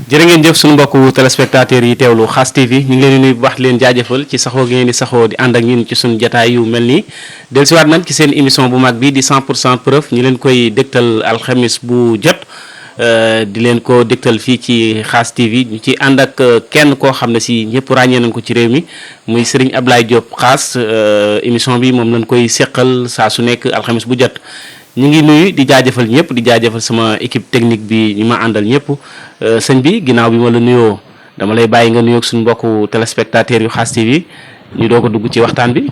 jërë ngeen jëf suñu mbokku téléspectateurs yi teewlu KHASS TV ñu ngi leen di nuyu bu baax leen jaajëfal ci saxoo gi ngeen di saxoo di ànd ak ñun ci suñu jataay yu mel nii dellusiwaat nañ ci seen émission bu mag bi di 100% preuve ñu leen koy dégtal alxamis bu jot di leen ko dégtal fii ci KHASS TV ñu ci ànd ak kenn koo xam ne si ñëpp ràññee nañ ko ci réew mi muy Serigne Ablaye Diop KHASS émission bi moom lañ koy seqal saa su nekk alxamis bu jot. ñu ngi nuyu di jaajëfal ñëpp di jaajëfal sama équipe technique bi ñu ma àndal ñëpp sëñ bi ginnaaw bi ma la nuyoo dama lay bàyyi nga nuyoo ak suñu mbokku téléspectateurs yu KHASS TV ñu doog a dugg ci waxtaan bi.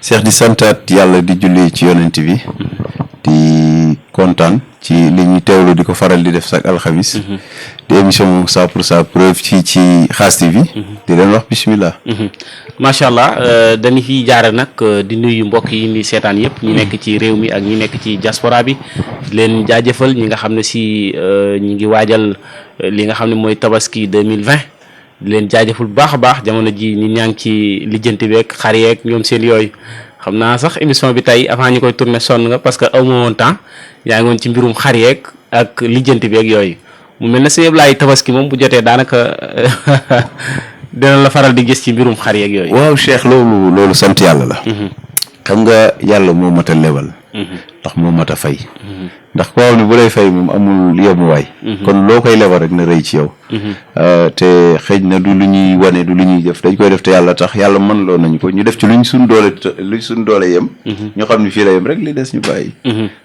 Cheikh di santaat yàlla di julli ci yonent bi di kontaan ci li ñuy teewlu di ko faral di def sax alxamis di émission 100% preuve ci KHASS TV di leen wax bismillah. macha allah dañu fiy jaare nag di nuyu mbokk yi ni seetaan yëpp ñi nekk ci réew mi ak ñi nekk ci diaspora bi di leen jaajëfal ñi nga xam ne si ñi ngi waajal li nga xam ne mooy tabaski 2020 di leen jaajëfal bu baax a baax jamono ji nit ñaa ngi ci lijjanti beeg xar yeeg ñoom seen yooyu xam naa sax émission bi tey avant ñu koy tourner sonn nga parce que aw ma woon temps yaa ngi woon ci mbirum xar yeeg ak lijjanti beeg yooyu mu mel ne sëñ Ablaye tabaski moom bu jotee daanaka dina la faral di gis ci mbirum xar yeeg yooyu. waaw Cheikh loolu sant yàlla la. xam nga yàlla moo mat a lebal. ndax moo mat a fay. ndax koo xam ne bu lay fay moom amul yemuwaay. kon loo koy lebal rek na rëy ci yow. te xëy na du lu ñuy wane du lu ñuy def dañ koy def te yàlla tax yàlla mën loo nañu ko ñu def ci luñ suñ doole yem. ñoo xam ne fii la yem rek li des ñu bàyyi.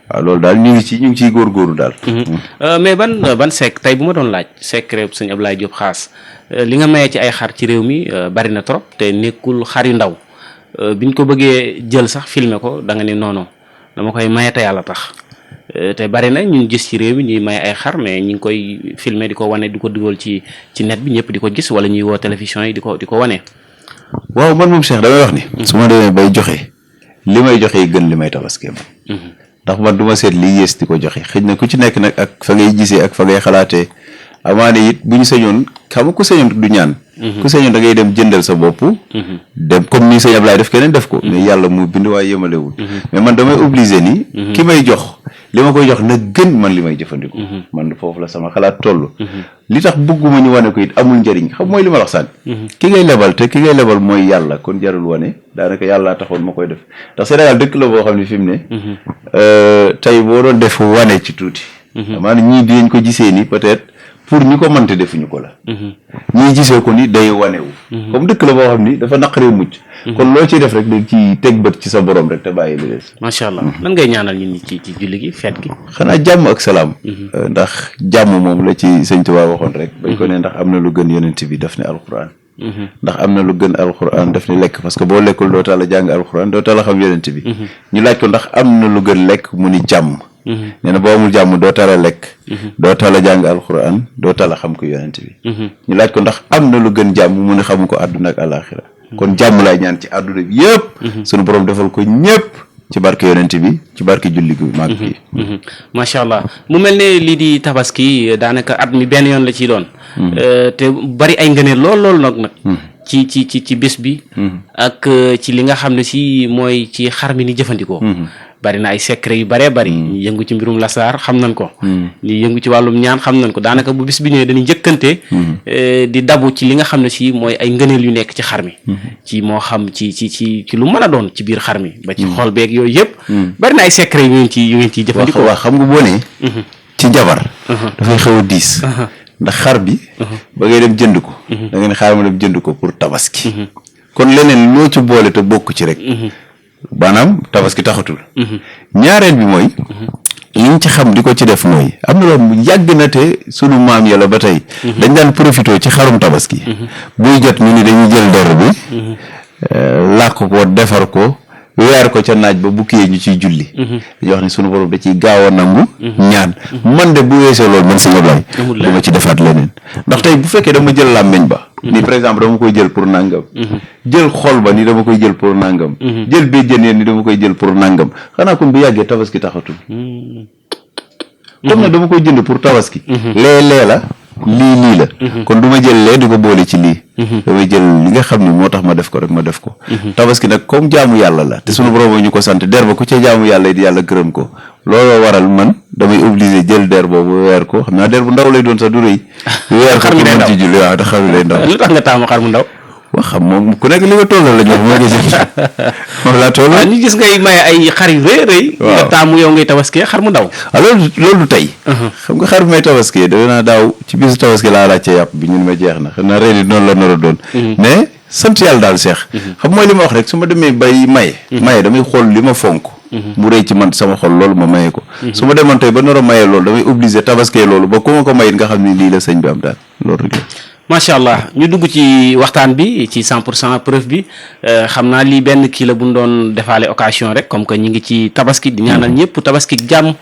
waaw loolu daal ñu ngi ciy góorgóorlu daal. mais ban sec tey bu ma doon laaj secret sëñ Ablaye Diop KHASS li nga mayee ci ay xar ci réew mi bari na trop te nekkul xar yu ndaw biñ ko bëggee jël sax filmer ko da nga ne non dama koy maye te yàlla tax te bari na ñu gis ci réew mi ñuy maye ay xar mais ñi ngi koy filmer di ko wane di ko dugal ci net bi ñëpp di ko gis wala ñuy woo télévision yi di ko wane. waaw man moom Cheikh damay wax ni. su ma demee bay joxe li may joxe gën li may tabaskee man. ndax man du ma seet li yées di ko joxe xëy na ku ci nekk nag ak fa ngay gisee ak fa ngay xalaatee amaane it bu ñu sañoon xam nga ku sañoon du ñaan. ku sañoon da ngay dem jëndal sa bopp. dem comme ni sëñ Ablaye def keneen def ko. mais yàlla mu bind waaye yemalewul. mais man damay obligé ni. ki may jox li ma koy jox na gën man li may jëfandikoo. man foofu la sama xalaat toll. li tax bëgguma ñu wane ko it amul njëriñ xam mooy li ma wax sànni. ki ngay lebal te ki ngay lebal mooy yàlla kon jarul wane daanaka yàllaa taxoon ma koy def ndax Sénégal dëkk la boo xam ne fi mu ne. tey boo doon def wane ci tuuti. maanaam ñii dinañ ko gisee ni peut-être. pour ñu ko mënte defuñu ko la. ñii gisee ko ni day wanewu. comme dëkk la boo xam ni dafa naqaree mucc. kon loo ciy def rek dañ ci teg bët ci sa borom rek te bàyyi li des. macha allah lan ngay ñaanal ñun ñi ci julli gi feet gi. xanaa jàmm ak salaam. ndax jàmm moom la ci sëñ Tuubaa waxoon rek. bañ ko ne ndax am na lu gën yonent bi daf ne alxuraan. ndax am na lu gën alxuraan daf ne lekk parce que boo lekkul doo taala jàng alxuraan doo taala xam yonent bi. ñu laaj ko ndax am na lu gën lekk mu ni jàmm. nee na boo amul jàmm doo tala lekk. doo tala jàng alxuraan doo tala xam ko yonent bi. ñu laaj ko ndax am na lu gën jàmm mu ne xamu ko àdduna ak àlaaxira kon jàmm laay ñaan ci àdduna bi yëpp. sunu borom defal ko ñëpp ci barke yonent bi ci barke julli gi mag bi. macha allah mu mel ne lii di tabaski daanaka at mi benn yoon la ciy doon. te bari ay ngëneel lool nag. ci bés bi. ak ci li nga xam ne si mooy ci xar mi ni jëfandikoo. bari na ay secret yu baree bari. ñi yëngu ci mbirum lasaar xam nañ ko. ñi yëngu ci wàllum ñaan xam nañ ko daanaka bu bis bi ñëwee dañuy njëkkante. di dabu ci li nga xam ne si mooy ay ngëneel yu nekk ci xar mi. ci moo xam ci lu mën a doon ci biir xar mi. ba ci xol beeg yooyu yëpp. bari na ay secret yu ngeen ciy jëfandikoo. waaw xam nga boo nee. ci jabar. dafay xaw a diis. ndax xar bi. ba ngay dem jënd ko. da nga ne xaar ma dem jënd ko pour tabaski. kon leneen loo ci boole te bokk ci rek. maanaam tabaski taxatul. ñaareel bi mooy. liñ ci xam di ko ci def mooy am na loolu yàgg na te sunu maam yàlla ba tey. dañ daan profité ci xarum tabaski. buy jot ñu ni dañuy jël der bi. làkk ko defar ko weer ko ca naaj ba bu kiyee ñu ciy julli. dañuy wax ne sunu borom da ciy gaaw a nangu. ñaan man de bu weesoo loolu man sëñ Ablaye. dama ci defaat leneen ndax tey bu fekkee dama jël làmmeñ ba. ni par exemple dama koy jël pour nangam. jël xol ba ni dama koy jël pour nangam. jël béjjën yéen ni dama koy jël pour nangam xanaa kon bu yàggee tabaski taxatul. comme nag dama koy jënd pour tabaski. lee la lii la kon du ma jël lee di ko boole ci lii damay jël li nga xam ne moo tax ma def ko rek ma def ko tabaski nag comme jaamu yàlla la te sunu borom ñu ko sant der ba ku ca jaamu yàlla di yàlla gërëm ko looloo waral man damay obligé jël der boobu weer ko xam naa der bu ndaw lay doon sax du rëy weer ko mën ci julli waaw te xar mi day ndaw lu tax nga taamu xar mu ndaw wax xam moom ku nekk li nga tollal la ñoom moo gis moom laa toll ñu gis ngay maye ay xar yu rëy nga taamu yow ngay tabaski xar mu ndaw loolu du tey xam nga xar bi may tabaski defe naa daaw ci bisu tabaski laa laajte yàpp bi ñun ma jeex na xam naa ren noonu la nar a doon mais sant yàlla daal seex xam mooy li ma wax rek su ma demee bay maye damay xool li ma fonk mu rëy ci man sama xol loolu ma maye ko su ma demoon tey ba nar a maye loolu damay obligé tabaski loolu ba ku ma ko mayit nga xam ne lii la sëñ bi am daal loolu rek la macha allah ñu dugg ci waxtaan bi ci 100% preuve bi xam naa lii benn kii la bu ñu doon defaale occasion rek comme que ñi ngi ci tabaski di ñaanal ñëpp tabaski jàmm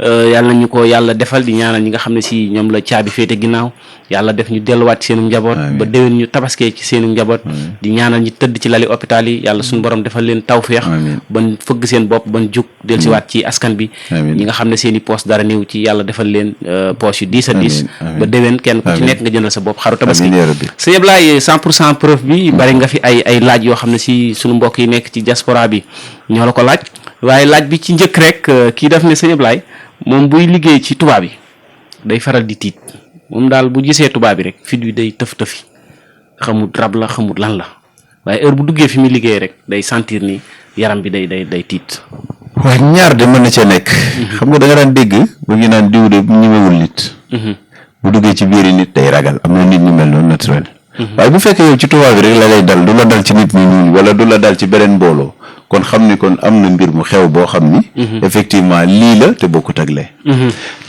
yàlla nañu ko yàlla defal di ñaanal ñi nga xam ne si ñoom la caabi féete ginnaaw yàlla def ñu delluwaat ci seenu njaboot ba déwén ñu tabaskee ci seenu njaboot di ñaanal ñi tëdd ci lali hôpital yi yàlla suñu borom defal leen tawféex ban fëgg seen bopp ban jug dellusiwaat ci askan bi ñi nga xam ne seen i poos dara néew ci yàlla defal leen poos yu diis a diis ba déwén kenn ku ci nekk nga jëndal sa bopp xaru tabaski sëñ Ablaye 100% preuve bi bari nga fi ay laaj yoo xam ne si suñu mbokk yi nekk ci diaspora bi ñoo la ko laaj waaye laaj bi ci njëkk rek kii def ne sëñ Ablaye moom buy liggéey ci tubaab yi day faral di tiit moom daal bu gisee tubaab bi rek fit wi day tëf-tëfi xamut rab la xamut lan la waaye heure bu duggee fi muy liggéey rek day sentir ni yaram bi day tiit waaye ñaar de mën na cee nekk xam nga da nga daan dégg ba ngi naan diw de ñemewul nit bu duggee ci biir nit day ragal am na nit ñu mel noonu naturel waaye bu fekkee yow ci tubaab bi rek la lay dal du la dal ci nit ñi ñuul wala du la dal ci beneen mbooloo kon xam ni kon am na mbir mu xew boo xam ni effectivement lii la te bokkut ak lee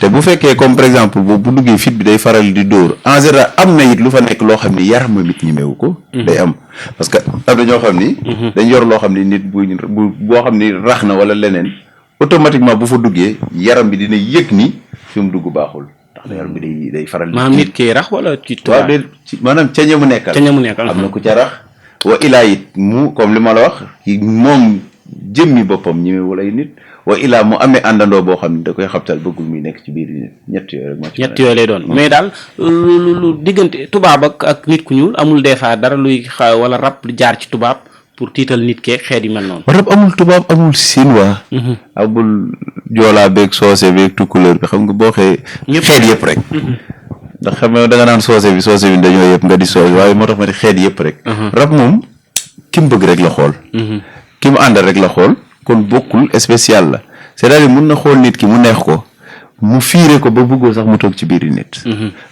te bu fekkee comme par exemple bu duggee fit bi day faral di dóor en général am na it lu fa nekk loo xam ni yaram nit ñi meewu ko day am parce que am na ñoo xam ni dañ yor loo xam ni nit boo xam ni rax na wala leneen automatiquement bu fa duggee yaram bi dina yëg ni fi mu dugg baaxul ndax yaram bi day faral di maanaam nit ki rax wala ci waaw de maanaam ca ña mu nekkal am na ku ca rax wa ilaa it mu comme li ma la wax moom jëmmi boppam ñi wala ay nit wa ilaa mu amee àndandoo boo xam ne da koy xabtal bëggul muy nekk ci biir nit ñett yooyu lay doon mais daal lu diggante tubaab ak nit ku ñuul amul des fois dara luy wala rab lu jaar ci tubaab pour tiital nit kee xeet yi mel noonu rab amul tubaab amul sinwaa amul joolaa beeg soose beeg tukkuleur bi xam nga boo xee xeet yëpp rek ndax xam nga da nga naan soose bi dañoo yëpp nga di soose waaye moo tax ma di xeet yëpp rek rab moom ki mu bëgg rek la xool ki mu àndal rek la xool kon bokkul spécial la c'est-à-dire mun na xool nit ki mu neex ko mu fiire ko ba bëggoo sax mu toog ci biir nit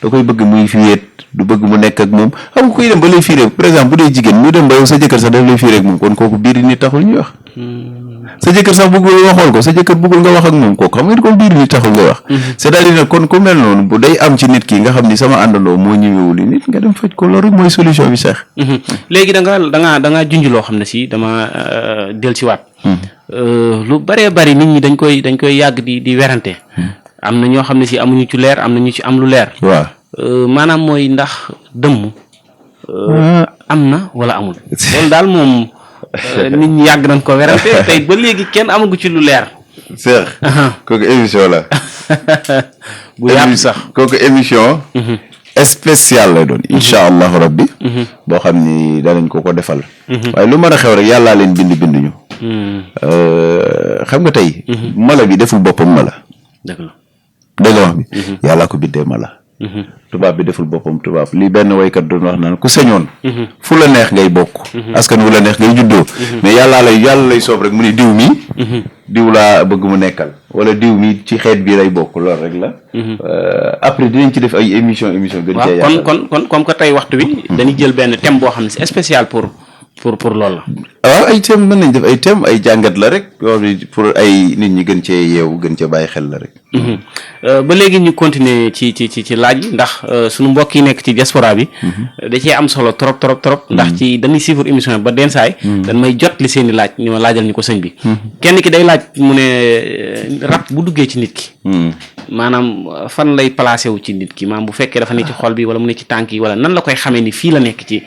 da koy bëgg muy fiyeet du bëgg mu nekk ak moom xam nga kuy dem ba lay fiire par exemple bu dee jigéen mu dem ba yow sa jëkkër sax daf lay fiire ak moom kon kooku biir nit taxul ñuy wax sa jëkkër sax bëggul nga xool ko sa jëkkër bëggul nga wax ak moom kooku xam nga kon biir nit taxul nga wax c'est-à-dire nag kon ku mel noonu bu day am ci nit ki nga xam ni sama àndandoo moo ñëwewul nit nga dem faj ko loolu mooy solution bi sax léegi da nga junj loo xam ne si dama del si waat lu bëree bëri nit ñi dañ koy yàgg di werante am na ñoo xam ne si amuñu ci leer am na ñu ci am lu leer waaw maanaam mooy ndax dëmm am na wala amul loolu daal moom nit ñi yàgg nañ ko werante tey ba léegi kenn amagu ci lu leer Cheikh kooku émission la bu yàgg sax kooku émission spécial lay doon incha allahu rabbi boo xam ni danañ ko defal waaye lu mën a xew rek yàllaa leen bind ñu xam nga tey mala bi deful boppam mala dëgg la wax bi yàllaa ko bindee mala tubaab bi deful boppam tubaab lii benn waykat doon wax naan ku sañoon fu la neex ngay bokk askan wu la neex ngay juddoo mais yàlla lay soob rek mu ni diw mi diw laa bëgg mu nekkal wala diw mi ci xeet bii lay bokk loolu rek la après dinañ ci def ay émission gën cee yaatal kon comme que tey waxtu bi dañuy jël benn thème boo xam ne c'est spécial pour loolu la waaw ay thème mën nañ def ay thème ay jàngat la rek yoo pour ay nit ñi gën cee yeewu gën cee bàyyi xel la rek ba léegi ñu continuer ci laaj yi ndax suñu mbokk yi nekk ci diaspora bi da cee am solo trop ndax ci dañuy suivre émission ba den saay dañ may jot li seen i laaj ñu ma laajal ñu ko sëñ bi kenn ki day laaj mu ne rab bu duggee ci nit ki maanaam fan lay placé wu ci nit ki maanaam bu fekkee dafa ne ci xol bi wala mu ne ci tànk yi wala nan la koy xamee ni fii la nekk ci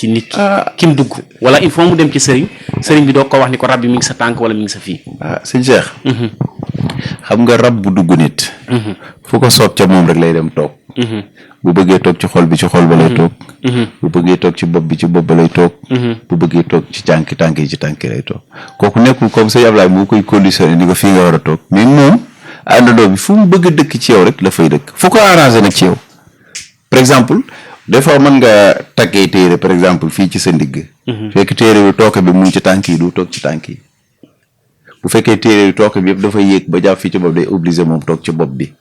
nit ki mu dugg wala il faut mu dem ci sëriñ bi doo ko wax ni ko rab bi mi ngi sa tànk wala mi ngi sa fii sëñ Cheikh xam nga rab bu dugg nit fu ko soob ca moom rek lay dem toog bu bëggee toog ci xol bi ci xol ba lay toog. bu bëggee toog ci bopp bi ci bopp ba lay toog. bu bëggee toog ci tànk yi ci tànk lay toog kooku nekkul comme sëñ Ablaye moo koy conditionné ni ko fii nga war a toog mais moom àndandoo bi fu mu bëgg a dëkk ci yow rek la fay dëkk fu ko arrangé nag ci yow par exemple des fois mën nga taggee téere par exemple fii ci sa ndigg. fekk téere bi tooke bi mu ngi ci tànk yi du toog ci tànk yi. bu fekkee téere tooke bi yëpp dafay yéeg ba jàpp fii ci bopp day obligé moom toog ci bopp bi.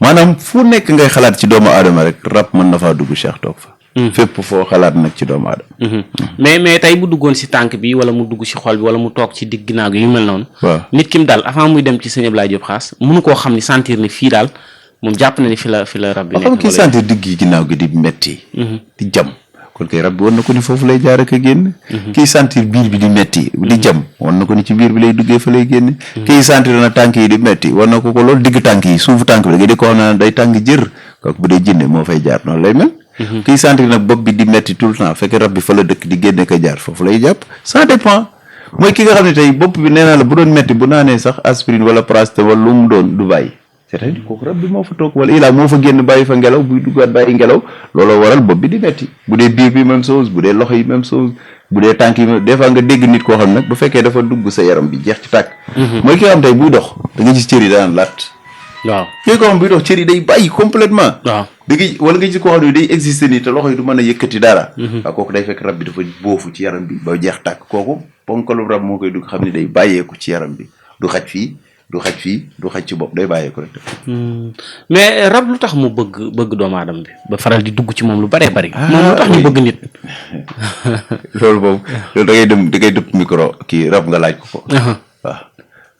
maanaam fu nekk ngay xalaat ci doomu aadama rek rab mën na faa dugg Cheikh toog fa. fépp foo xalaat nag ci doomu aadama. mais tey bu duggoon si tànk bi wala mu dugg si xol bi wala mu toog ci digg ginnaaw gi yu mel noonu. waaw nit ki mu daal avant muy dem ci sëñ Ablaye Diop Khass mënu koo xam ni sentir ni fii daal moom jàpp na ni fi la rab bi nekk. xam kii sentir digg gi ginnaaw gi di metti di jam. kon kay rab bi war na ko ni foofu lay jaar ak a génn. kii sentir biir bi di metti di jam war na ko ni ci biir bi lay duggee fa lay génn. kii sentir na tànk yi di metti war na ko loolu digg tànk yi suufu tànk bi da ngay di ko xam ne day tàng jër kooku bu dee jinne moo fay jaar noonu lay mel. kii sentir nag bopp bi di metti tout le temps fekk rab bi fa la dëkk di génne ko jaar foofu lay jàpp ça dépend mooy ki nga xam ne tey bopp bi nee naa la bu doon metti bu naanee sax aspirine wala paracétamol lu mu doon du bàyyi. c'est-à-dire kooku rab bi moo fa toog wala ilaa moo fa génn bàyyi fa ngelaw buy duggaat bàyyi ngelaw looloo waral bopp bi di metti bu dee biir bi même chose bu dee loxo yi même chose bu dee tànk yi des fois nga dégg nit koo xam nag bu fekkee dafa dugg sa yaram bi jeex ci tàkk. mooy ki nga xam tey buy dox da nga gis cër yi daan laat. waaw kii koo xam buy dox cër yi day bàyyi complètement. waaw dégg wala nga gis koo xam ne day exister nii te loxo yi du mën a yëkkati dara. waaw kooku day fekk rab bi dafa boofu ci yaram bi ba jeex tàkk kooku ponkalu rab moo koy dugg xam ne day bàyyeeku ci yaram bi du xaj fii. du xaj ci bopp day bàyyeeku rek. mais rab lu tax mu bëgg doomu aadama bi ba faral di dugg ci moom lu bëree bëri. moom lu tax ñu bëgg nit. loolu boobu loolu da ngay dëpp micro kii rab nga laaj ko. waaw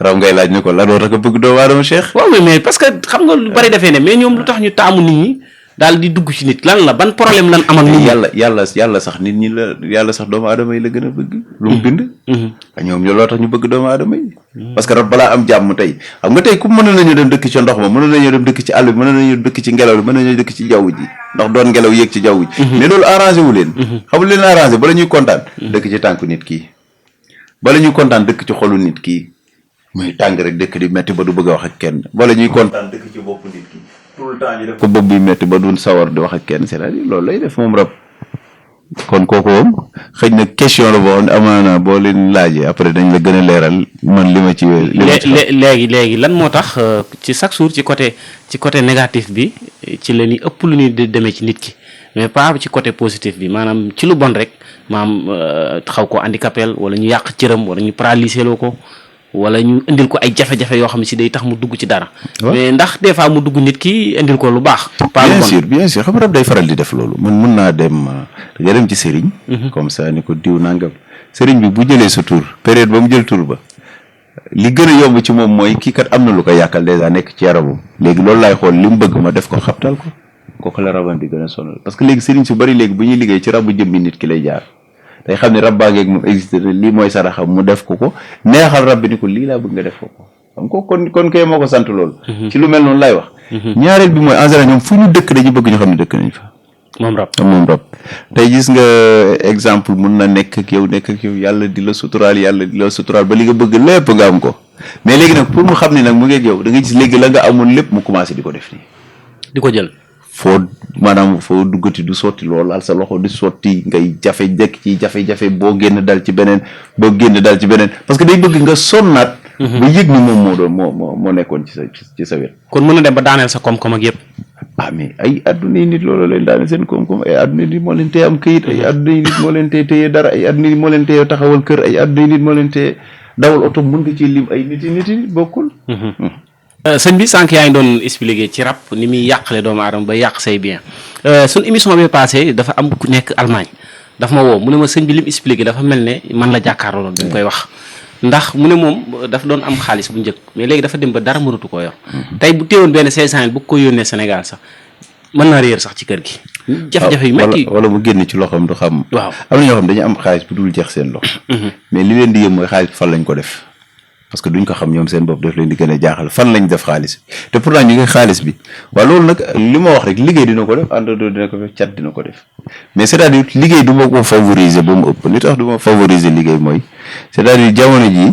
rab ngay laaj ne ko lan moo tax nga bëgg doomu aadama Cheikh. waaw mais parce que xam nga lu bëri defee ne mais ñoom lu tax ñu taamu nit ñi daal di dugg ci nit lan la ban problème lan amal nit ñi. yàlla sax nit ñi yàlla sax doomu aadama yi la gën a bëgg. lu mu bind. ñoom looloo tax ñu bëgg doomu aadama yi. parce que rab balaa am jàmm tey xam nga tey ku mën nañu dem dëkk ci ndox ma mën nañu dem dëkk ci àll bi mën nañu dëkk ci ngelaw li mën nañu dëkk ci jaww ji ndax doon ngelaw yéeg ci jaww ji. mais loolu arrangé wu leen. xamul leen arrangé bala ñuy kontaan. dëkk ci tànku nit kii bala ñuy kontaan dëkk ci xolu nit kii muy tàng rek dëkk di metti ba du bëgg a wax ak kenn bala ñuy kontaan dëkk ci bopp nit kii tout le temps ñu def ko bopp bi metti ba du sawar di wax ak kenn c'est-à-dire loolu lay def moom rab. kon kooku moom xëy na question la boo xam ne amaana boo leen laajee après dañ la gën a leeral man li ma ci. léegi lan moo tax ci chaque jour ci côté négatif bi ci la ñuy ëpp lu ñuy demee ci nit ki mais pas ci côté positif bi maanaam ci lu bon rek maanaam xaw ko handicapé wala ñu yàq cëram wala ñu paralysé loo ko wala ñu indil ko ay jafe-jafe yoo xam ne si day tax mu dugg ci dara. mais ndax des fois mu dugg nit ki indil ko lu baax. pas lu bon bien sûr xam rab day faral di def loolu man mun naa dem nga dem ci sëriñ. comme ça ni ko diw nangam sëriñ bi bu jëlee sa tur période ba mu jël tur ba li gën a yomb ci moom mooy kii kat am na lu ko yàqal dèjà nekk ci yaramam léegi loolu laay xool li mu bëgg ma def ko xabtal ko kooku la rabam di gën a sonal parce que léegi sëriñ su bari léegi bu ñuy liggéey ci rabu jëmmi nit ki lay jaar. day xam ne rab baa ngeeg moom existé lii mooy saraxam mu def ko neexal rab bi ni ko lii laa bëgg nga def ko xam ko kon kay moo ko sant loolu. ci lu mel noonu lay wax. ñaareel bi mooy en général ñoom fu ñu dëkk dañu bëgg ñu xam ne dëkk nañ fa. moom rab tey gis nga exemple mun na nekk ak yow yàlla di la suturaal ba li nga bëgg lépp nga am ko mais léegi nag pour mu xam ne nag mu ngeeg yow da nga gis léegi la nga amoon lépp mu commencé di ko def nii. di ko jël. foo duggati du sotti loolu al sa loxo di sotti ngay jafe-jafe boo génn dal ci beneen parce que day bëgg nga sonnaat. ba yëg ni moom moo nekkoon ci sa wet. kon mën na dem ba daaneel sa koom-koom ak yëpp. mais ay adduna yi nit loolu leen daaneel seen koom-koom ay adduna yi nit moo leen téye am këyit ay adduna yi nit moo leen téye dara ay adduna yi moo leen téye taxawal kër ay adduna yi nit moo leen téye dawal oto mën nga ci lim ay nit yi bokkul. sëñ bi sànq yaa ngi doon expliqué ci rab ni muy yàqale doomu aadama ba yàq say bien suñ émission bi passé dafa am ku nekk Allemagne dafa ma woo mu ne ma sëñ bi li mu expliqué dafa mel ne man la jàkkaarloo bi mu koy wax ndax mu ne moom dafa doon am xaalis bu njëkk mais léegi dafa dem ba dara mënatu koo yor tey bu téewoon benn 500 bu ko yónnee Sénégal sax mën naa réer sax ci kër gi. jafe-jafe yu metti wala mu génn ci loxoom du xam. waaw am na ñoo xam dañu am xaalis bu dul jeex seen loxo. mais li leen di yëm mooy xaalis bi fan lañ ko def. parce que duñ ko xam ñoom seen bopp daf leen di gën a jaaxal fan lañ def xaalis bi te pourtant ñu ngi xaalis bi waaw loolu nag li ma wax rek liggéey dina ko def àndandoo dina ko def cat dina ko def mais c'est-à-dire liggéey du ma ko favoriser ba mu ëpp li tax du ma favoriser liggéey mooy c'est-à-dire jamono jii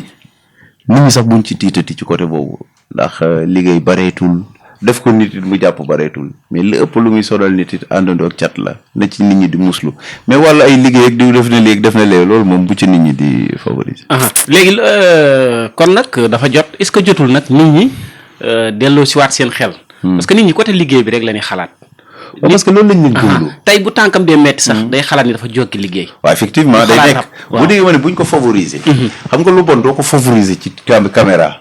nit ñi sax buñ ci tiitati ci côté boobu ndax liggéey bareetul def ko nit it mu jàpp bareetul mais li ëpp lu muy sonal nit it àndandoo ak cat la na ci nit ñi di muslu mais wàllu ay liggéey ak di def na léegi def na léegi loolu moom bu ci nit ñi di favoriser. léegi kon nag dafa jot est-ce que jotul nag nit ñi delloo si waat seen xel. parce que nit ñi côté liggéey bi rek la ñuy xalaat. parce que loolu lañ leen gëmloo. tey bu tànkam dee metti sax day xalaat ni dafa jokki liggéey. waaw effectivement day nekk bu déggee ma ne buñ ko favoriser. xam nga lu bon doo ko favoriser ci caméra.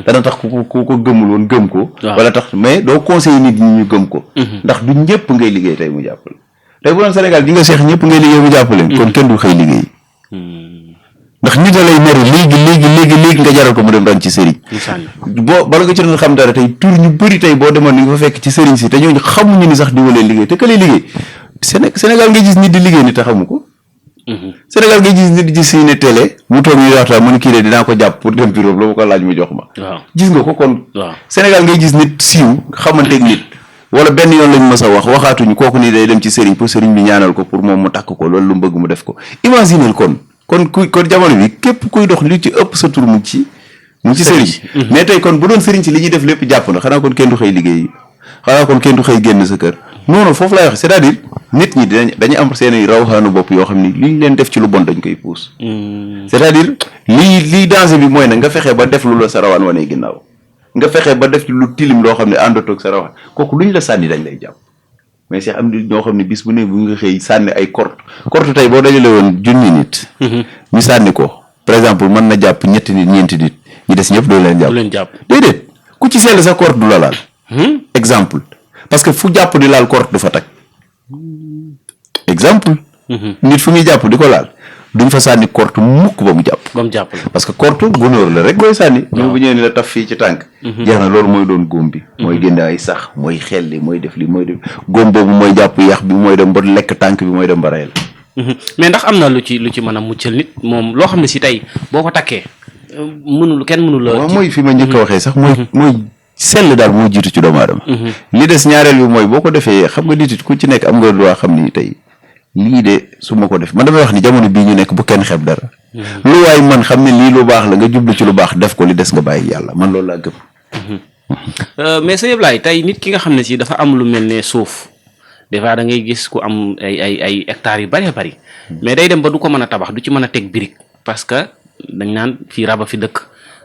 dana tax ku ko gëmul woon gëm ko. wala tax mais doo conseiller nit ñi ñu gëm ko. ndax du ñëpp ngay liggéey tey mu jàppale. tey bu doon Sénégal gi nga seex ñëpp ngay liggéey mu jàppale. kon kenn du xëy liggéey. ndax nit a lay mere léegi nga jaral ko mu dem ran ci sëriñ. boo bala nga ci doon xam dara tey tur ñu bëri tey boo demoon ni nga fa fekk ci sëriñ si te ñooñu xamuñu ni sax di walee liggéey te ka lay liggéey Sénégal ngay gis nit di liggéey ni te xamu ko. Sénégal ngay gis nit di gis ne télé mu toog ñu waxtaan mu ne kii de dinaa ko jàpp pour dem bureau la ma ko laaj mu jox ma. gis nga ko kon. Sénégal ngay gis nit siiw xamanteeg nit wala benn yoon lañ mës a waxaatuñu kooku ni day dem ci sëriñ pour sëriñ bi ñaanal ko pour moom mu takk ko loolu lu mu bëgg mu def ko imaginez kon jamono bi képp kuy dox li ci ëpp sa tur mu ci sëriñ. mais tey kon bu doon sëriñ si li ñuy def lépp jàpp na xanaa kon kenn du xëy liggéey xanaa kon kenn du xëy génn sa kër non foofu laay wax c'est-à-dire nit ñi dañu am seen i rawxaanu bopp yoo xam ni li ñu leen def ci lu bon dañ koy puus. c'est-à-dire lii danger bi mooy nag nga fexe ba def lu la sa rawaan wane ginnaaw nga fexe ba def ci lu tilim loo xam ne àndatoog sa rawaan kooku luñ la sànni dañ lay jàpp. mais Cheikh am na ñoo xam ne bis bu ne bu nga xëy sànni ay korte tey boo dajale woon junni nit. ñu sànni ko par exemple mën na jàpp ñetti nit ñeenti nit ñi des ñëpp doo leen jàpp. déedéet ku ci sell sa korte du la laal. exemple parce que fu jàpp di laal korte du fa tag. exemple. nit fu muy jàpp di ko laal duñ fa sànni korte mukk ba mu jàpp. parce que korte gunóor la rek booy sànni. ñoo bu ñëwee ni la taf fii ci tànk. jeex na loolu mooy doon góom bi. mooy génne ay sax mooy xel li mooy def li mooy def góom boobu mooy jàpp yax bi mooy dem ba lekk tànk bi mooy dem ba rey la. mais ndax am na lu ci mën a muccal nit moom loo xam ne si tey boo ko takkee kenn mënul la. waaw mooy fi ma njëkk a waxee sax mooy sell daal moo jiitu ci doomu aadama. li des ñaareel bi mooy boo ko defee xam nga nit ku ci nekk am nga droit xam ni tey lii de su ma ko def man damay wax ni jamono bii ñu nekk bu kenn xeeb dara. lu waay man xam ne lii lu baax la nga jublu ci lu baax def ko li des nga bàyyi yàlla man loolu laa gëm. mais sëñ Ablaye tey nit ki nga xam ne si dafa am lu mel ne suuf des fois da ngay gis ku am ay hectares yu bëree bëri mais day dem ba du ko mën a tabax du ci mën a teg brique parce que dañ naan fii raba fi dëkk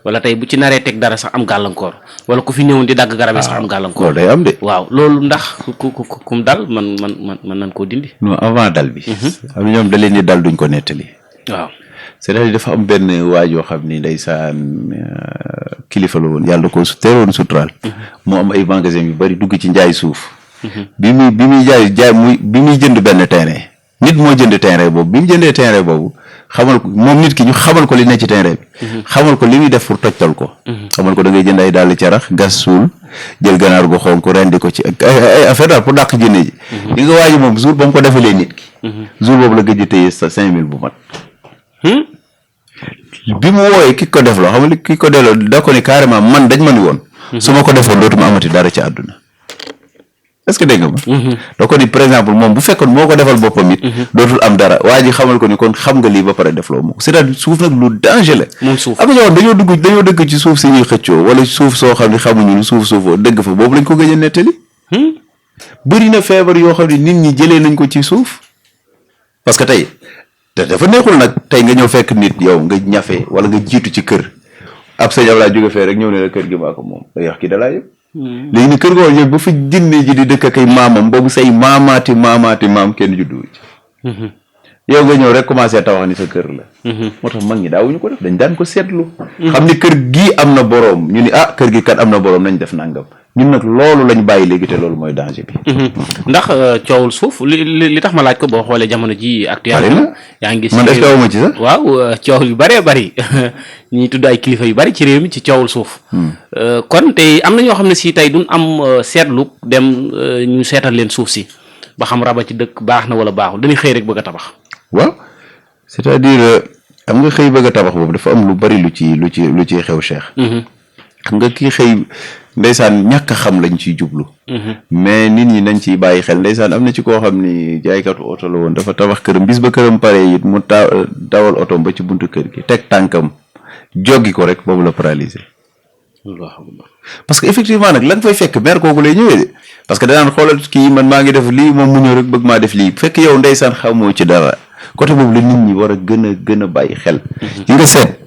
wala tey bu ci naree teg dara sax am gàllankoor wala ku fi ñëwoon di dagg garab yi sax am gàllankoor. loolu day am de. waaw loolu ndax kum dal man nañ koo dindi. non avant dal bi. am ñoom da leen di dal duñ ko nettali. waaw c'est-à-dire dafa am benn waajoo xam ni ndeysaan kilifa la woon yàlla ko teeloon suturaal. moo am ay magasin yu bari dugg ci njaay suuf. bi muy jënd benn terrain nit moo jënd terrain boobu bi mu jëndee terrain boobu xamal ko moom nit ki ñu xamal ko li ne ci terrain bi. xamal ko li muy def pour tojtal ko. xamal ko da ngay jënd ay dàll carax gas suul jël ganaar gu xonk rendi ko ci ay affaire daal pour dàq jënne ji. li nga waaji moom jour ba mu ko defalee nit ki. jour boobu la gëj a téye sa 5000 bu mat. bi mu wooyee ki ko def loo xam nga ki ko delloo da ko ni carrément man dañ ma ni woon. su ma ko defoon dootuma amati dara ci àdduna. est-ce que dégg nga ma. da ko ni par exemple moom bu fekkoon moo ko defal boppam it. dootul am dara waa ji xamal ko ni kon xam nga lii ba pare defloo moo ko c'est-à-dire suuf nag lu danger la. moom suuf am na ñoo dañoo dëgg ci suuf si ñuy xëccoo wala suuf soo xam ne xamuñu lu suufoo dëgg fa boobu lañ ko gëj a nettali. bëri na feebar yoo xam ne nit ñi jëlee nañ ko ci suuf. parce que tey te dafa neexul nag tey nga ñëw fekk nit yow nga ñafe wala nga jiitu ci kër ab sëñ Ablaye jóge fee rek ñëw ne la kër gi maa ko moom nga yax ki dalaa yëpp. léegi ni kër goo ñëw ba fa jinne ji di dëkk ak ay maamam boobu say maamaati maam kenn juddu ci. yow nga ñëw rek commencé tawax ni sa kër la. moo tax mag ñi daawuñu ko def dañ daan ko seetlu. xam ni kër gii am na boroom ñu ni kër gi kat am na boroom nañ def nangam ñun nag loolu lañ bàyyi léegi te loolu mooy danger bi. ndax coowul suuf li tax ma laaj ko boo xoolee jamono ji actuellement. yaa ngi gis man est-ce ma ci sax. waaw coow yu bëree bëri ñi tudd ay kilifa yu bëri ci réew mi ci coowul suuf. kon tey am na ñoo xam ne si tey duñ am seetlu dem ñu seetal leen suuf si ba xam raba ci dëkk baax na wala baaxul dañuy xëy rek bëgg a tabax. waaw c'est-à-dire am nga xëy bëgg a tabax boobu dafa am lu bari lu ci xew Cheikh. xam nga kii xëy ndeysaan ñàkk a xam lañ ciy jublu. mais nit ñi nañ ciy bàyyi xel ndeysaan am na ci koo xam ni jaaykatu oto la woon dafa tabax këram bis ba këram pare it mu dawal otoom ba ci buntu kër gi teg tànkam joggi ko rek boobu la paralysé. parce que effectivement nag la nga fay fekk mer kooku lay ñëwee de parce que danaan xoolal kii man maa ngi def lii moom mu ñëw rek bëgg maa def lii fekk yow ndeysaan xamoo ci dara côté boobu la nit ñi war a gën a bàyyi xel. ci nga seet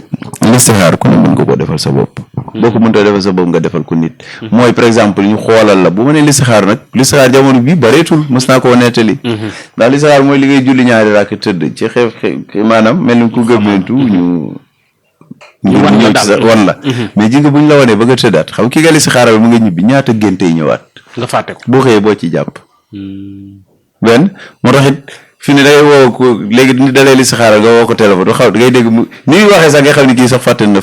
listixaar ku ne mën nga koo defal sa bopp. boo ko mënta defal sa bopp nga defal ko nit. mooy par exemple ñu xoolal la bu ma nee listixaar nag listixaar jamono bii bareetul mës naa koo nettali. ndax listixaar mooy li ngay julli ñaari raak tëdd ci xew maanaam mel ni ku gëmmentu ñu ñëw ci sa wan la. mais ji nga buñ la wanee ba nga tëddaat xam ki nga listixaaral mu nga ñibbi ñaata génte yi ñëwaat. nga fàtte ko boo xëyee boo ci jàpp. benn moo tax it fi ne dangay woo ko léegi ni dalee listixaaral nga woo ko téléphone xaw ngay dégg mu ni muy waxee sax nga xam ne kii sax fàtte na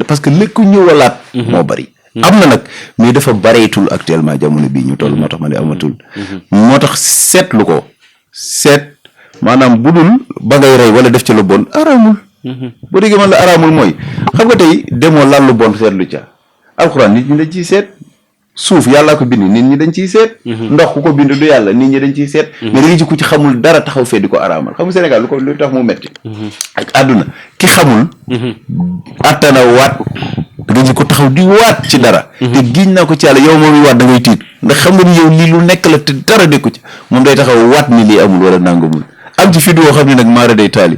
parce que lépp ñëwalaat. moo bari. am na nag mais dafa bareetul actuellement jamono bii ñu toll moo tax ma ne amatul. moo tax seetlu ko seet maanaam budul ba ngay rey wala def ci lu bon araamul. boo déggee man la araamul mooy xam nga tey demoo lan lu bon seetlu ca alxuraan nit ñi dañ ciy seet suuf yàllaa ko bind nit ñi dañ ciy seet. ndox ku ko bind du yàlla nit ñi dañ ciy seet. mais da nga ci ku ci xamul dara taxaw fee di ko araamal xam nga Sénégal lu tax mu metti ak àdduna ki xamul. attana waat da nga ci ko taxaw di waat ci dara. te giñ naa ko ci yàlla yow moom waat da ngay tiit ndax xam nga ni yow lii lu nekk la te dara de ko ci moom day taxaw waat ni lii amul wala nangamul am ci vidéo xam ne nag maara day taali.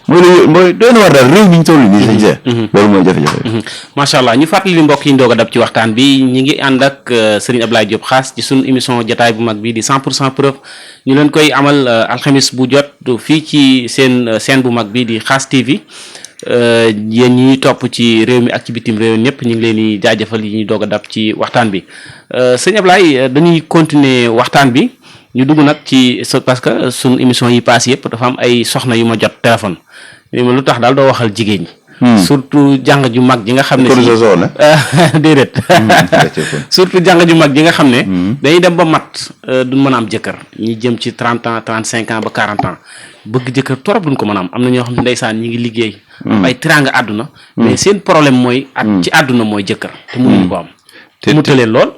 mooy doy na war daal réew mi ñu toll nii sañ see loolu mooy jafe-jafe. macha allah ñu fàttali mbokk yi ñu doog a dab ci waxtaan bi ñi ngi ànd ak Serigne Abdoulaye Diop Khass ci sunu émission jataay bu mag bi di 100% preuve ñu leen koy amal alxamis bu jot fii ci seen chaîne bu mag bi di KHASS TV yéen ñi topp ci réew mi ak ci bitim réew ñëpp ñu ngi leen di jaajëfal yi ñuy doog a dab ci waxtaan bi sëñ Abdoulaye dañuy continuer waxtaan bi ñu dugg nag ci parce que sunu émission yi passé yëpp dafa am ay soxna yu ma jot téléphone ni ma lu tax daal doo waxal jigéen ñi. surtout jàng ju mag ji nga xam ne si déedéet surtout jàng ju mag ji nga xam ne dañuy dem ba mat duñ mën a am jëkkër ñi jëm ci 30 ans 35 ans ba 40 ans bëgg jëkkër torop duñ ko mën a am na ñoo xam ne ndeysaan ñi ngi liggéey am ay teraanga àdduna mais seen problème mooy ci àdduna mooy jëkkër te mënuñu ko am te mu tëleen lool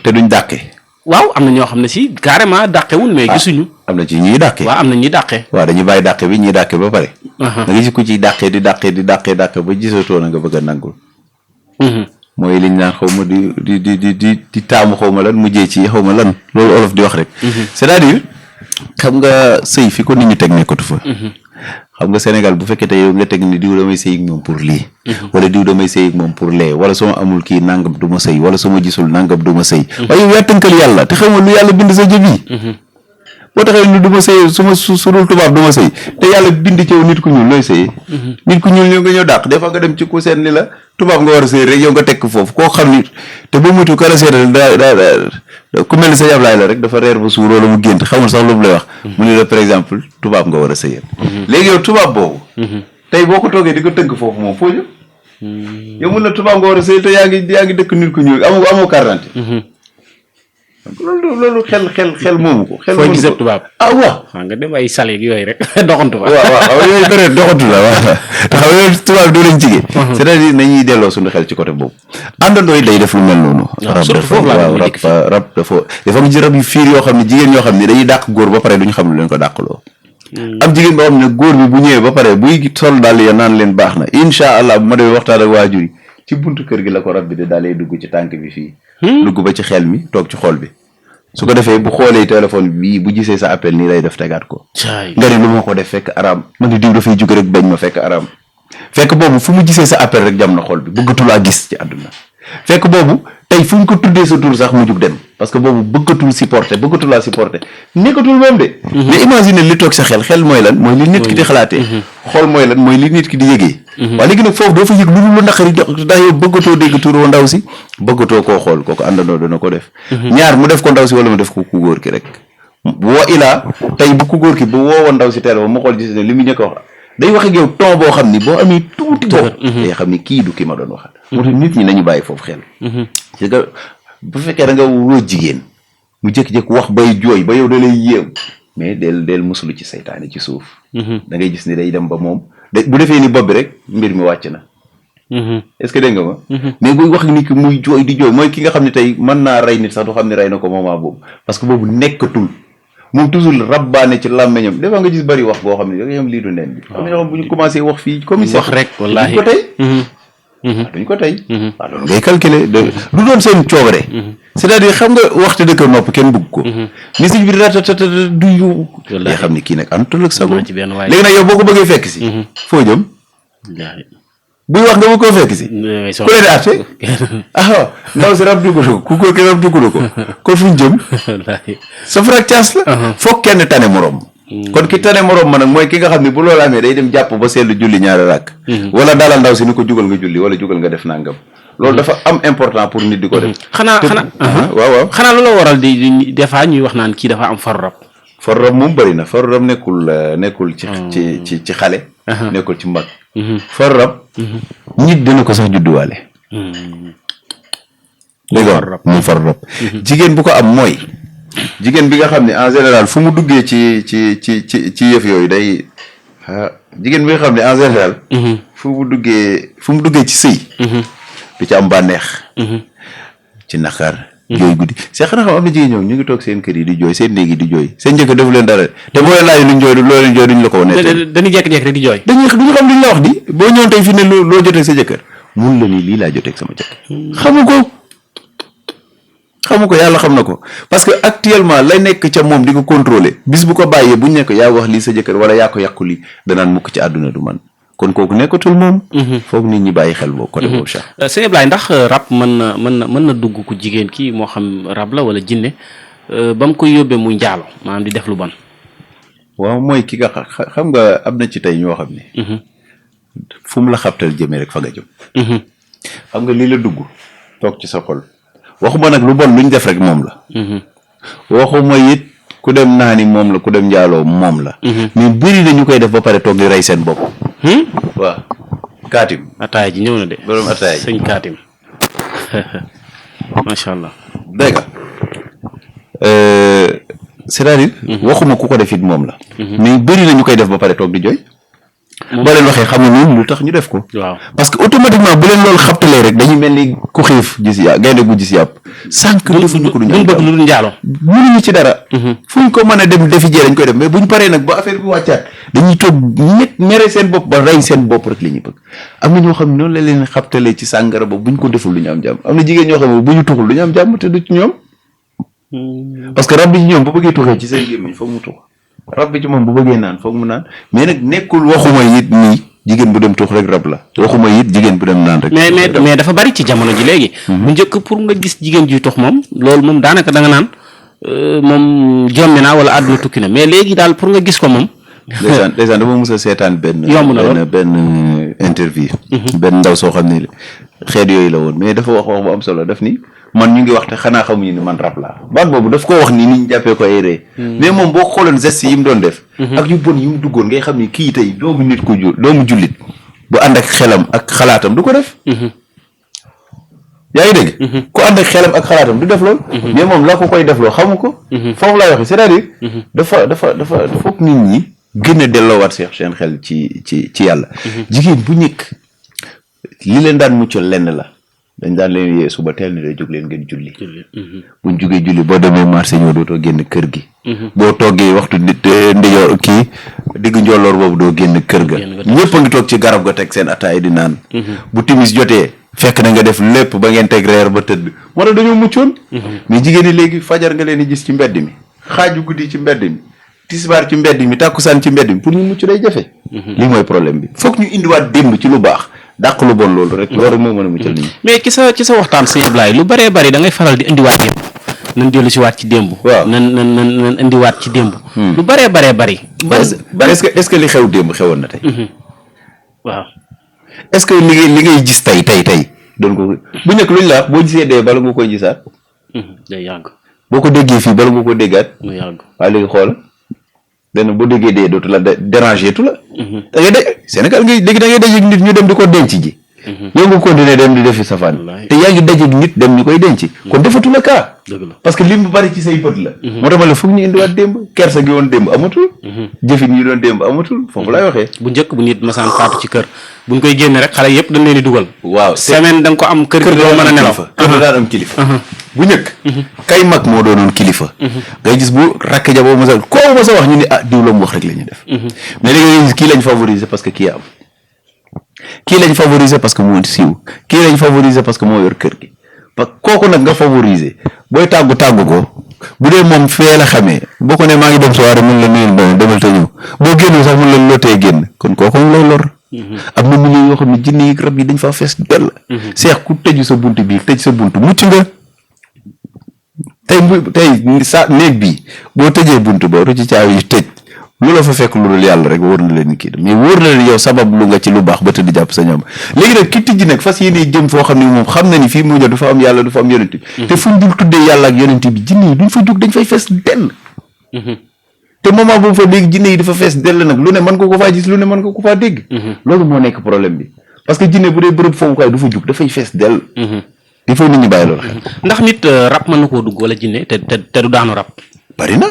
te duñ dàqe waaw am na ñoo xam ne si carrément dàqewul mais gisuñu. am na ci ñuy dàqe. waaw am na ñuy dàqe. waaw dañuy bàyyi dàqe bi ñuy dàqe ba pare. da nga gis ku ciy dàqe di dàqe ba gisatoo na nga bëgg a nangul. mooy liñ naan xaw ma di taamu xaw ma lan mujjee ci xaw ma lan loolu olof di wax rek. c'est-à-dire xam nga sëy fi ko nit ñi teg nekkatu fa. xam nga Sénégal bu fekkee tey yow nga teg ni diw damay sëy ak moom pour lii. wala diw damay sëy ak moom pour lee wala su ma amul kii nangam du ma sëy wala su ma gisul nangam du ma sëy. waaye yow yaa tënkal yàlla te xam nga lu yàlla bind sa jëb yi. boo taxee ni du ma sëy su dul tubaab du ma sëy te yàlla bind ci yow nit ku ñuul looy sëyee. nit ku ñuul ñëw nga ñëw dàq des fois nga dem ci ku seet ni la tubaab nga war a sëy rek yow nga tekk foofu koo xam ni te ba mutu kala seetal daa ku mel ni sa yablaay la rek dafa reer ba suur wala mu gént xamul sax lu mu lay wax. mu ne la par exemple tubaab nga war a sëyal. léegi yow tubaab boobu. tey boo ko toogee di ko tënk foofu moom foo jëm. yow mun na tubaab nga war a sëyal te yaa ngi dëkk nit ku ñuul amoo carte d'identité. loolu xel moomu ko. xel moomu ko foo gisee tubaab. waaw. xam nga dem ay sale yooyu rek doxantu ba. waaw yooyu peut-être doxantu la waaw te xam nga tubaab doo leen jigee. c'est-à-dire nañuy delloo suñu xel ci côté boobu. àndandoo yi day def lu mel noonu. rab dafa nga ci rab yu fiir yoo xam ne jigéen ñoo xam ne dañuy dàq góor ba pare duñu xam lu leen ko dàqloo. am jigéen boo xam ne góor bi bu ñëwee ba pare buy sol daal ya naan leen baax na incha allah bu ma demee waxtaan ak waajur yi ci buntu kër gi la ko rab bi de daalee dugg ci tànk bi fii. dugg ba ci xel mi toog ci xol bi. su ko defee bu xoolee téléphone bii bu gisee sa appel nii lay def tegaat ko. nga ne lu ma ko def fekk araam man di diw dafay jóge rek bañ ma fekk araam fekk boobu fu mu gisee sa appel rek jam na xol bi bëggatulaa gis ci àdduna fekk boobu tey fu ñu ko tuddee sa tur sax mu jug dem parce que boobu bëggatulaa supporter nekkatul moom de. mais imagine li toog sa xel mooy lan mooy li nit ki di xalaatee. xol mooy lan mooy li nit ki di yëgee. waaye léegi nag foofu doo fa yëg lu naqari ndax yow bëggatoo dégg tur wa ndaw si bëggatoo koo xool kooku àndandoo dana ko def. ñaar mu def ko ndaw si wala mu def ko ku góor ki rek. woo ilaa tey bu ku góor ki bu woowoon ndaw si téléphone mu xool gis ne li mu njëkk a wax day wax ak yow ton boo xam ni boo amee tuuti bopp. day xam ni kii du ki ma doon waxal. moo tax nit ñi nañu bàyyi foofu xel. c'est que bu fekkee da nga woo jigéen mu jékki-jékki wax bay jooy ba yow da lay yéem mais del musulu ci saytaane ci suuf. da ngay gis ni day dem ba moom bu defee ni bopp bi rek mbir mi wàcc na. est-ce que dégg nga ma. mais buy wax ni ki muy jooy di jooy mooy ki nga xam ne tey mën naa rey nit sax du xam ne rey na ko moment boobu parce que boobu nekkatul moom toujours rabbaane ci làmmeñam des fois nga gis bëri wax boo xam ne da nga yam lii du neen bi. xam ne ñoo xam bu ñu commencé wax fii commissaire wax rek wallaahi ko tey. duñ ko tey. waaw loolu ngay calculer du doon seen coobare. c'est-à-dire xam nga waxtu dëkk nopp kenn bugg ko. musique bi ratatata du yu. day xam ni kii nag àndutul ak sago. léegi nag yow boo ko bëggee fekk si. foo jëm. buy wax nga bëgg koo fekk si. ku leen di àtte. ndaw si rab dugg ko ku ko rab dugg ko kon fu ñu jëm. sa fracas la. foog kenn tane morom. kon ki tane morom ma nag mooy ki nga xam ne bu loolu amee day dem jàpp ba seetlu julli ñaari rakk. wala dalal ndaw si ni ko jugal nga julli wala jugal nga def nangam. loolu dafa am important pour nit di ko def. waaw xanaa lu la waral di des fois ñuy wax naan kii dafa am faru rab. faru rab moom bëri na faru rab nekkul ci xale. nekkul ci mag. faru rab. nit dina ko sax judduwaale. dégg nga moom faru rab. jigéen bu ko am mooy. jigéen bi nga xam ne en général fu mu duggee ci yëf yooyu day jigéen bi nga xam ne en général. fu mu duggee ci sëy. du ci am bànneex. ci naqar. jooy guddi c'est xanaa xam am na jigéen ñoom ñu ngi toog seen kër yi di jooy seen néeg yi di jooy seen njëkk defu leen dara te boo leen laajee luñ jooy loo leen jooy duñ la ko wane. dañuy jékki-jékki rek di jooy. duñu xam liñ la wax di boo ñëwoon tey fi ne loo joteeg sa jëkkër mun la ni lii laa joteeg sama jëkkër. xamu ko yàlla xam na ko parce que actuellement lay nekk ca moom di ko contrôler bis bu ko bàyyee buñ nekk yaa wax lii sa jëkkër wala yaa ko yàqu lii danaan mukk ci àdduna du man kon kooku nekkatul moom. foog nit ñi bàyyi xel boobu côté boobu sax. sëñ Ablaye ndax rab mën na dugg ku jigéen kii moo xam rab la wala jinne ba mu koy yóbbee muy njaalo maanaam di def lu bon. waaw mooy ki nga xam nga am na ci tey ñoo xam ne. fu mu la xabtal jëmee rek fa nga jëm. xam nga lii la dugg toog ci sa xol. waxuma nag lu bon luñ def rek moom la. waxuma it ku dem naani moom la ku dem njaaloo moom la. mais bëri na ñu koy def ba pare toog di rey seen bopp. waaw kaatim. ataaya ji ñëw na de. borom ataaya ji sëñ kaatim macha allah. dégg nga c'est-à-dire. waxuma ku ko def it moom la. mais bëri na ñu koy def ba pare toog di jooy. boo leen waxee xam nga ñun lu tax ñu def ko. waaw parce que automatiquement bu leen loolu xabtalee rek dañuy mel ni ku xiif gis gaynde gu gis yàpp. sànq defuñu ko duñu bëgg lu dul njaalo. mënuñu ci dara. fu ñu ko mën a dem defi jee dañ koy def mais buñ paree nag ba affaire bi wàccaat dañuy toog mere seen bopp ba rey seen bopp rek li ñuy bëgg. am na ñoo xam ne noonu la leen xabtalee ci sàngara ba buñ ko deful lu ñu am jàmm am na jigéen ñoo xam ne bu ñu tuxul lu ñu am jàmm te du ci ñoom. parce que rab bi ci ñoom bu bëggee tuxee ci seen gémmiñ foog mu tux rab bi ci moom bu bëggee naan foog mu naan mais nag nekkul waxuma it nii jigéen bu dem tux rek rab la waxuma it jigéen bu dem naan rek. mais dafa bari ci jamono ji léegi. bu njëkk pour nga gis jigéen juy tux moom loolu moom daanaka da nga naan moom jommi naa wala àdduna tukki na mais léegi daal pour nga gis ko moom. ndeysaan dama mos a seetaan benn. yomb na lool benn interview. benn ndaw soo xam ne xeet yooyu la woon mais dafa wax bu am solo daf ni. man ñu ngi wax te xanaa xamuñu ni man rab laa baat boobu daf ko wax ni nit ñi jàppee ko ay ree mais moom boo xooloon geste yi mu doon def. ak yu bon yi mu duggoon ngay xam ni kii tey doomu nit ku doomu jullit bu ànd ak xelam ak xalaatam du ko def. yaa ngi dégg. ku ànd ak xelam ak xalaatam du def lool. mais moom la ko koy def loo xamu ko. foofu laay waxee c'est-à-dire. dafa foog nit ñi gën a delloowaat seen xel ci yàlla. jigéen bu ñëkk li leen daan muccal lenn la. dañ daan leen yee suba teel ni day jóg leen ngeen julli. buñ jógee julli boo demee marché ñëw dootoo génn kër gi. boo toggee waxtu ndijoor kii digg njolloor boobu doo génn kër ga. ñëpp a ngi toog ci garab ga teg seen ataay di naan. bu timis jotee fekk na nga def lépp ba ngeen teg reer ba tëdd. moo tax dañoo muccoon. mais jigéen ñi léegi fajar nga leen di gis ci mbedd mi xaaju guddi ci mbedd mi tisbaar ci mbedd mi tàkkusaan ci mbedd mi pour ñu mucc day jafe. lii mooy problème bi foog ñu indiwaat démb ci lu baax. dàq lu bon loolu rek loolu rek moo mën a muccal nit ñi. mais ci sa waxtaan sëñ Ablaye lu bëree bëri da ngay faral di indiwaat démb nan dellu si waat ci démb. waaw nan indiwaat ci démb. lu bëree bëri. est-ce que li xew démb xewoon na tey. waaw. est-ce que li ngay gis tey doon ko bu njëkk luñ la wax boo gisee dee bala nga koy gisaat. day yàgg. boo ko déggee fii bala nga ko déggaat. mu yàgg waaye léegi xool dana boo déggee dee dootu la déranger tu la. da ngay daj Sénégal léegi da ngay dajeeg nit ñu dem di ko denc ji. yow nga continuer dem di defi safaan. te yaa ngi dajeeg nit dem ñu koy denc. kon defatu la kaa. parce que lim bu bari ci say bët la. moo tax ma la foog ñu indiwaat démb kersa gi woon démb amatul. jëfin yi doon démb amatul foofu laay waxee. bu njëkk bu nit masaan faatu ci kër buñ koy génne rek xale yëpp dañ leen di dugal. waaw semaine da nga ko am kër gi doo mën a nelaw. kër daan am kilifa. bu njëkk. kay mag moo doonoon kilifa. ngay gis bu rakk ja boobu mos a koo mos a wax ñu ne diw la mu wax rek la ñuy def. mais léegi nga gis kii lañ favoriser parce que kii am. kii lañ favoriser parce que moo siiw kii lañ favoriser parce que moo yor kër gi parce que kooku nag nga favoriser booy tàggu ko bu dee moom fee la xamee boo ko ne maa ngi dem soirée mun la nuyul doon demal te ñëw boo génnul sax mun la lotee génn kon kooku mu lay lor. am na milieu yoo xam ne jinne yi rab yi dañ faa fees dell. seex ku tëju sa bunt bii tëj sa bunt mucc nga. tey sa néeg bii boo tëjee bunt ba rucc caabi yi tëj lu la fa fekk lu dul yàlla rek wóor na leen ni kii mais wóor na leen yow sabab lu nga ci lu baax ba tëdd jàpp sa ñoom léegi nag ki tijji nag fas yéene jëm foo xam ne moom xam na ni fii mu ñëw dafa am yàlla dafa am yonent bi te fuñ dul tuddee yàlla ak yonent bi jinne yi duñ fa jug dañ fay fees dell te moment boobu fa léegi jinne yi dafa fees dell nag lu ne mën nga ko faa gis lu ne mën nga ko faa dégg loolu moo nekk problème bi parce que jinne bu dee bërëb foofukaay du fa jug dafay fees dell il faut nit ñi bàyyi loolu xel ndax nit rab mën na koo dugg wala jinne te du daanu rab bari na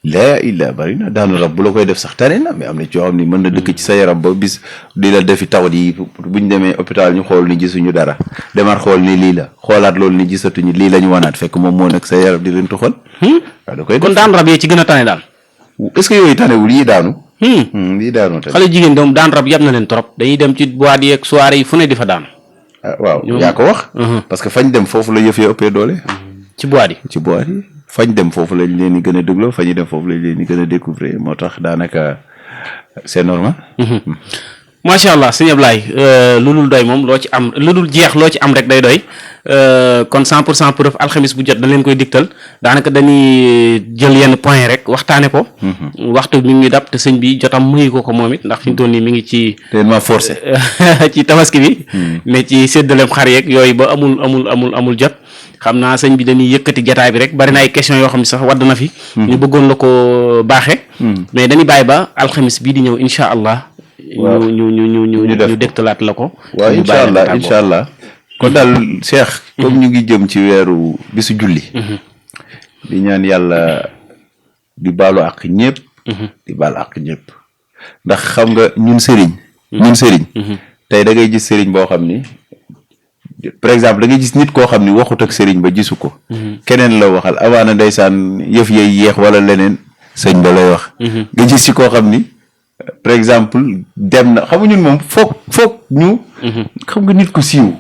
laa illa bari na daanu rab bu la koy def sax tane na mais am na ci yoo xam ni mën na dëkk ci sa yaram ba bis di la defi tawat yi buñ demee hôpital ñu xool ni gisuñu dara demaat xool ni lii la xoolaat loolu ni gisatuñu lii la ñu wanaat fekk moom moo nekk sa yaram di leen toxal waaw da koy def kon daanu rab yee ci gën a tane daal est-ce que yooyu tanewul yii daanu yii daanu tamit xale jigéen doom daan rab yab na leen trop dañuy dem ci boîte yi ak soirée yi fu ne di fa daan waaw yaa ko wax parce que fañ dem foofu la yëf ya ëppee doole ci boîte yi fañ dem foofu lañ leen di gën a dégloo fañu dem foofu lañ leen di gën a découvrir moo tax daanaka c'est normal macha allah sëñ Ablaye lu dul doy moom loo ci am lu dul jeex loo ci am rek day doy kon 100% preuve alxamis bu jot dañ leen koy digtal daanaka dañuy jël yenn point rek waxtaane ko waxtu mi ngi dab te sëñ bi jotam muy ko moom it ndax fi mu toll nii mi ngi ci te ma forcé ci tabaski bi mais ci séddaleem xar yeeg yooyu ba amul jot xam naa sëñ bi dañuy yëkkati jataay bi rek bari na ay question yoo xam ne sax wadd na fi ñu bëggoon la ko baaxe mais dañuy bàyyi ba alxamis bii di ñëw incha allah ñu dégtalaat la ko waaw incha allah kon daal Cheikh comme ñu ngi jëm ci weeru bisu julli di ñaan yàlla di baalu ak ñëpp di baalu ak ñëpp ndax xam nga ñun sëriñ tey da ngay gis sëriñ boo xam ni par exemple da ngay gis nit koo xam ni waxut ak sëriñ ba gisu ko keneen la waxal amaana ndeysaan yëf yay yéex wala leneen sëñ ba lay wax nga gis ci koo xam ni par exemple dem na xam nga ñun moom foog ñu xam nga nit ku siiw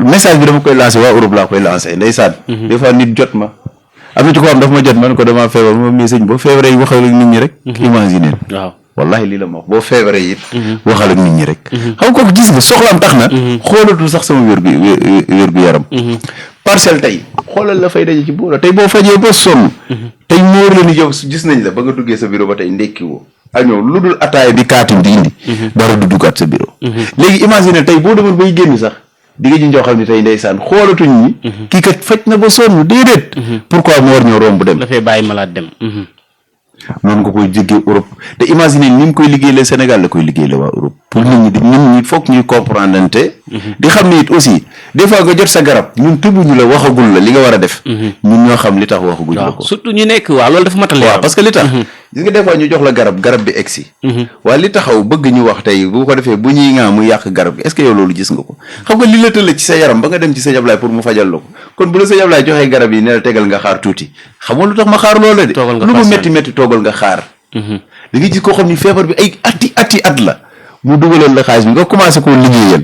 message bi dama koy lancé waa Europe laa koy lancé ndeysaan des fois nit jot ma am na ci ko xam dafa ma jot man ko damaa feebar moom mais sëñ boo feebaree yi waxal ak nit ñi rek imaginer waaw wallahi lii la ma wax boo feebaree it waxal ak nit ñi rek xam nga kooku gis nga soxlaam tax na xoolatul sax sama wér gu yaram parcelle tey xoolal la fay daje ci boora tey boo fajee ba sonn tey móor la ni yow gis nañ la ba nga duggee sa bureau ba tey ndekki woo añoo lu dul ataaya bi kaatim di indi dara du duggaat sa bureau léegi imagine tey boo demoon bay génn sax di nga ji njoo xam ne tey ndeysaan xoolatuñ ñi kii kat faj na ba sonn déedéet pourquoi mu war ñoo romb dem dafay bàyyi malade dem noonu nga koy jéggee Europe te imagine ni mu koy liggéeyee Sénégal la koy liggéeyee waa Europe pour nit ñi foog ñuy comprendre te di xam ne it aussi des fois nga jot sa garab ñun tëbuñu la waxagul la li nga war a def ñun ñoo xam li tax waxaguñ la ko surtout ñu nekk waaw loolu dafa matale waaw parce que li tax gis nga des fois ñu jox la garab bi egsi waaye li taxaw bëgg ñu wax tey bu ko defee bu ñuy ŋaa mu yàq garab gi est-ce que yow loolu gis nga ko xam nga li la tëlle ci sa yaram ba nga dem ci sëñ Ablaye pour mu fajal la ko kon bu la sëñ Ablaye joxee garab yi ne la tegal nga xaar tuuti xam nga lu tax ma xaar loola de lu mu métti toogal nga xaar da nga gis koo xam ni feebar bi ay ati at la mu dugalal la xaalis bi nga commencé koo liggéeyal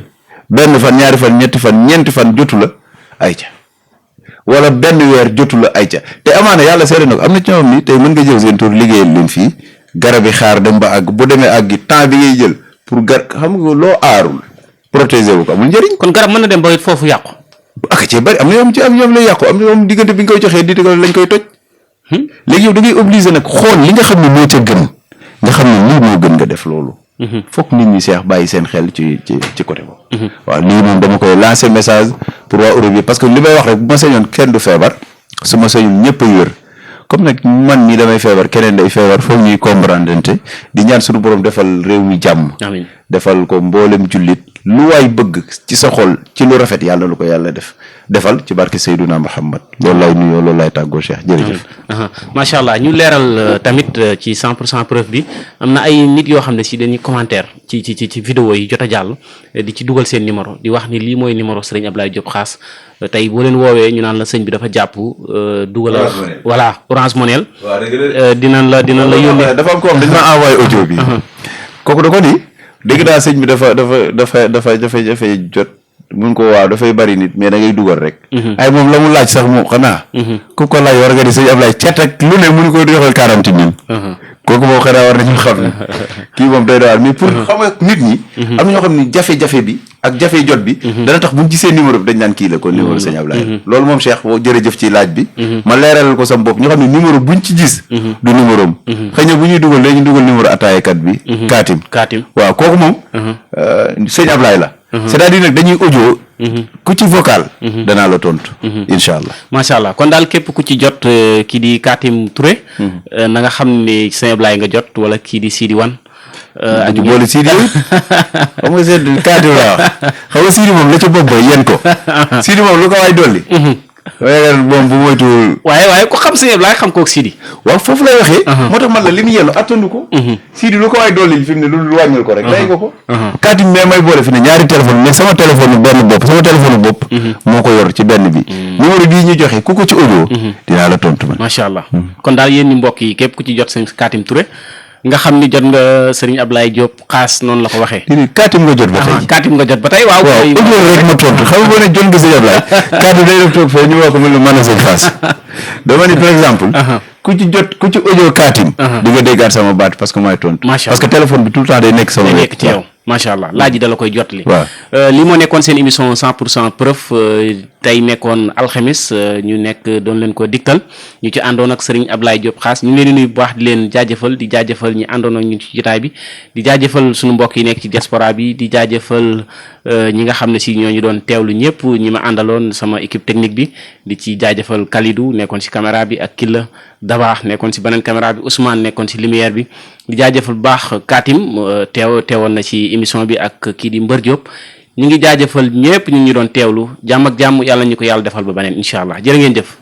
benn fan ñaari fan ñetti fan ñeenti fan jotu la ay ca wala benn weer jotu la ay ca te amaana yàlla seede na ko am na ci ñoom ni tey mën nga jël seen tur liggéeyal leen fii garab yi xaar dem ba àgg bu demee àgg temps bi ngay jël pour xam nga loo aarul protéger wu ko amul njëriñ. kon garab mën na dem ba foofu yàqu. ak cee bari am na yoom ci am ñoom lay yàqu am na moom diggante bi nga koy joxee di lañ koy toj. léegi yow da ngay obligé nag xool li nga xam ne moo ca gën nga xam ne lii moo gën nga def loolu. fokk nit ñi seex bàyyi seen xel ci côté boobu. waaw lii moom dama koy lancer message pour waa Europe bi parce que li may wax rek bu ma sañoon kenn du feebar su ma sañoon ñëpp a wér comme nag man mii damay feebar keneen day feebar foog ñuy comprendre te di ñaan suñu borom defal réew mi jàmm. amiin defal ko mboolem jullit lu waay bëgg ci sa xol ci lu rafet yàlla lu ko yàlla defal ci barke Seydouna Muhammad loolu lay nuyoo loolu lay tàggoo Cheikh jërëjëf. macha allah ñu leeral tamit ci 100% preuve bi am na ay nit yoo xam ne si dañuy commentaire ci vidéo yi jot a jàll di ci dugal seen numéro di wax ni lii mooy numéro Serigne Ablaye Diop Khass tey boo leen woowee ñu naan la sëñ bi dafa jàpp dugal voilà Orange Money dinañ la yónnee dafa am ko xam dañ ma envoyé audio bi kooku da ko ni dégg naa sëñ bi dafa jot mun ko waaw dafay bari nit mais da ngay dugal rek. ay moom la mu laaj sax moom xanaa. ku ko laaj war nga di sëñ Ablaye cet ak lu ne mënu ko joxal 40 000. kooku moom xanaa war nañu xam ne kii moom doy daal mais pour xam nga nit ñi. am na ñoo xam ni jafe-jafe bi ak jafe jot bi. dana tax bu ñu gisee numéro bi dañ naan kii la kon numéro sëñ Ablaye. loolu moom Cheikh boo jërëjëf ci laaj bi. ma leeralal ko sama bopp ñoo xam ne numéro buñ ci gis. du numéro am. xëy na bu ñuy dugal dañuy dugal numéro ataayekat bi. Kaatim waaw kooku moom. sëñ Ablaye la. c'est-à-dire nag dañuy audio. ku ci vocal. danaa la tontu. incha allah macha allah kon daal képp ku ci jot kii di Khatim Touré. na nga xam ne sëñ Ablaye nga jot wala kii di Sidi Wane. ak boole Sidi xam nga seet Khatim la wax xam nga Sidi moom la ca bopp ba yéen ko Sidi moom lu ko waay dolli. waaye moom bu moytuwul. waaye ku xam sëñ Ablaye xam kook Sidi. waaw foofu lay waxee. moo tax man la li mu yellu attanu ko. Sidi lu ko waay dolli fi mu ne lu wàññil ko rek. day nga ko. Khatim mais may boole fi ne ñaari téléphone mais sama téléphone bopp. moo ko yor ci benn bi. numéro bii ñu joxe ku ko ci audio. dinaa la tontu man. macha allah kon daal yéen ñi mbokk yi képp ku ci jot sëñ Khatim Touré. nga xam ni jot nga Serigne Ablaye Diop xaas noonu la ko waxee. Khatim nga jot ba tey. Khatim nga jot ba tey waaw. waaw audio rek ma tontu xam nga boo ne jot nga sëñ Ablaye. Khatim day def toog fee ñu wax ko mën a sëñ xaas. dama ni par exemple. ku ci audio Khatim. di nga déggaat sama baat parce que mooy tontu. macha parce que téléphone bi tout le temps day nekk sama. day nekk ci yow macha allah laaj yi da la koy jotli. waaw lii moo nekkoon seen émission 100% preuve tey nekkoon alxamis ñu nekk doon leen ko diktal ñu ci àndoon ak Serigne Ablaye Diop xaas ñu ngi leen di nuyu bu baax di leen jaajëfal di jaajëfal ñi àndoon ak ñun ci jotaay bi di jaajëfal suñu mbokk yi nekk ci diaspora bi di jaajëfal ñi nga xam ne si ñoo ñu doon teewlu ñëpp ñi ma àndaloon sama équipe technique bi di ci jaajëfal Kalidou nekkoon si caméra bi ak Killa Dabaax nekkoon si beneen caméra bi Ousmane nekkoon si lumière bi di jaajëfal bu baax Khatim teewoon na ci émission bi ak kii di Mbër Diop ñu ngi jaajëfal ñëpp ñu ngi doon teewlu jàmm ak jàmm yàlla ñu ko yàlla defal ba beneen incha allah jërë ngeen jëf.